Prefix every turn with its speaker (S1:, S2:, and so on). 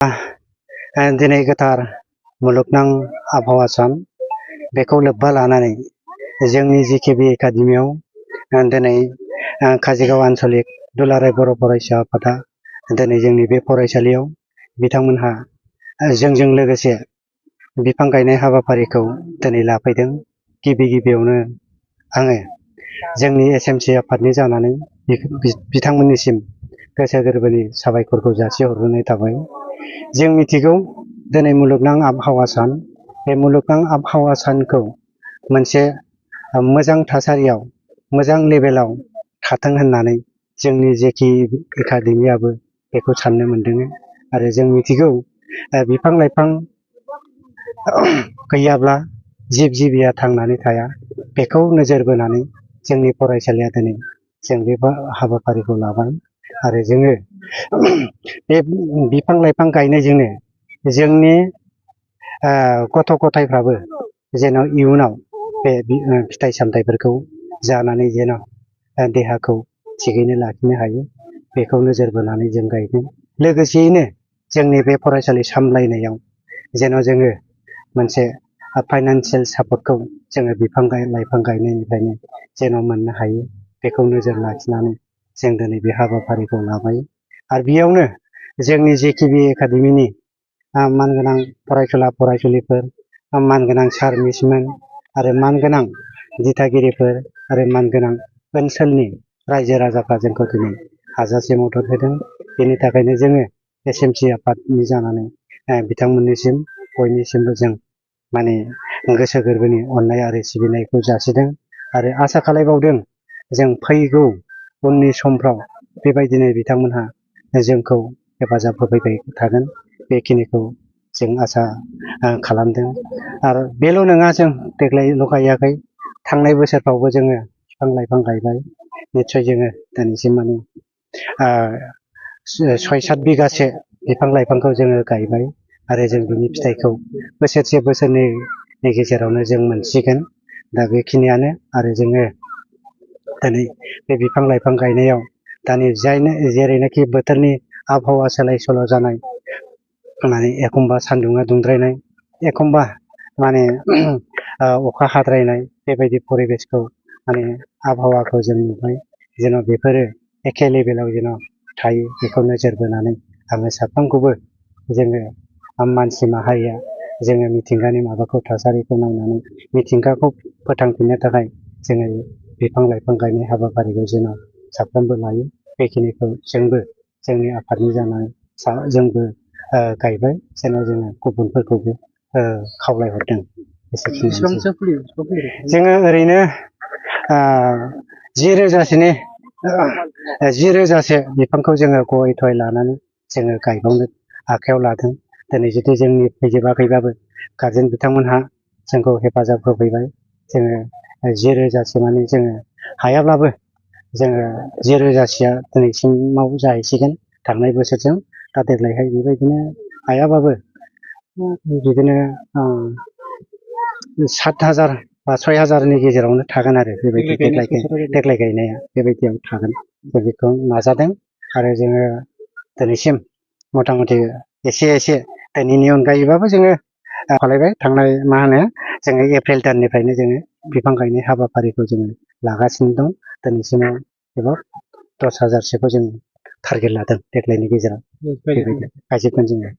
S1: दिनै गोथार मुलुगनां आबहावा सान बेखौ लोब्बा लानानै जोंनि जिकेबि एकाडेमियाव दिनै काजिगाव आन्चलिक दुलाराय बर' फरायसा आफादा दिनै जोंनि बे फरायसालियाव बिथांमोनहा जोंजों लोगोसे बिफां गायनाय हाबाफारिखौ दिनै लाफैदों। गिबियावनो आङो जोंनि एसएमसि आफादनि जानानै बिथांमोननिसिम गोसो गोरबोनि साबायखरखौ जासिहरग्रोनाय थाबाय। जों मिथिगौ दिनै मुलुगनां आबहावा सान, बे मुलुगनां आबहावा सानखौ मोनसे मोजां थासारियाव मोजां लेभेलाव थाथों होननानै जोंनि जेखि एकाडेमियाबो बेखौ साननो मोनदों। आरो जों मिथिगौ बिफां लाइफां गैयाब्ला जिब जिबिया थांनानै थाया, बेखौ नोजोर बोनानै जोंनि फरायसालिया दिनै जों बे हाबाफारिखौ लाबाय। आरो जोङो बे बिफां लाइफां गायनायजोंनो जोंनि गथ' गथायफ्राबो जेन' इयुनाव बे फिथाइ सामथाइफोरखौ जानानै जेन' देहाखौ थिगैनो लाखिनो हायो, बेखौ नोजोर बोनानै जों गायदों। लोगोसेयैनो जोंनि बे फरायसालि सामलायनायाव जेन' जोङो मोनसे फाइनान्सियेल सापर्टखौ जोङो बिफां लाइफां गायनायनिफ्रायनो जेन' मोननो हायो, बेखौ नोजोर लाखिनानै जों दिनै बे हाबाफारिखौ लाबाय। आरो बेयावनो जोंनि जेकेबि एकाडेमिनि मानगोनां फरायसुला फरायसुलिफोर, मानगोनां सार मिसमोन आरो मानगोनां दिथागिरिफोर आरो मानगोनां ओनसोलनि रायजो राजाफ्रा जोंखौ दिनै हाजासे मदद होदों। बेनि थाखायनो जोङो एसएमसि आफादनि जानानै बिथांमोननिसिम बयनिसिमबो जों माने गोसो गोरबोनि अननाय आरो सिबिनायखौ जासिदों। आरो आसा खालायबावदों जों फैगौ उननि समफ्राव बेबायदिनो बिथांमोनहा जोंखौ हेफाजाब होफैबाय थागोन, बेखिनिखौ जों आसा खालामदों। आरो बेल' नङा, जों देग्लायल' गायाखै, थांनाय बोसोरफ्रावबो जोङो बिफां लाइफां गायबाय। निस्सय जोङो दिनैसिम माने 6-7 बिगासो बिफां लाइफांखौ जोङो गायबाय। आरो जों बिनि फिथाइखौ बोसोरसे बोसोरनैनि गेजेरावनो जों मोनसिगोन। दा बेखिनियानो। आरो जोङो दिनै बे बिफां लाइफां गायनायाव दानि जेरैनाखि बोथोरनि आबहावा सोलाय सोल' जानाय, माने एखमबा सान्दुङा दुंद्रायनाय, एखमबा माने अखा हाद्रायनाय, बेबायदि परिबेसखौ माने आबहावाखौ जों नुबाय। जेन' बेफोरो एखे लेभेलाव जेन' थायो, बेखौ नोजोर बोनानै आङो साफ्रोमखौबो जोङो मानसि माहारिया जोङो मिथिंगानि माबाखौ थासारिखौ नायनानै मिथिंगाखौ फोथांफिननो थाखाय जोङो बिफां लाइफां गायनाय हाबाफारिखौ जेन' साफ्रोमबो लायो, बेखिनिखौ जोंबो जोंनि आफादनि जानानै जोंबो गायबाय। जेन' जोङो गुबुनफोरखौबो खावलायहरदों। जोङो ओरैनो 10 रोजासो बिफांखौ जोङो गय थय लानानै जोङो गायबावनो आखायाव लादों। दिनै जुदि जोंनि फैजोबाखैबाबो गारजेन बिथांमोनहा जोंखौ हेफाजाब होफैबाय। जोङो 10 रोजासो माने जोङो हायाब्लाबो जोङो 10 रोजासोआ दिनैसिमाव जाहैसिगोन थांनाय बोसोरजों। दा देग्लायहाय बेबायदिनो हायाबाबो बिदिनो 7,000 बा 6,000नि गेजेरावनो थागोन आरो बेबायदि देग्लाय गायनाया बेबायदियाव थागोन। जों बेखौ नाजादों। आरो जोङो दिनैसिम मथा मथि एसे दिनैनि अनगायैबाबो जोङो खालायबाय। थांनाय जोङो एप्रिल दाननिफ्रायनो जोङो बिफां गायनाय हाबाफारिखौ जोङो लागासिनो दं। दिनैसिमाव एबा 10,000सोखौ जों टारगेट लादों देग्लायनि गेजेराव। बेबायदि गायजोबगोन जोङो।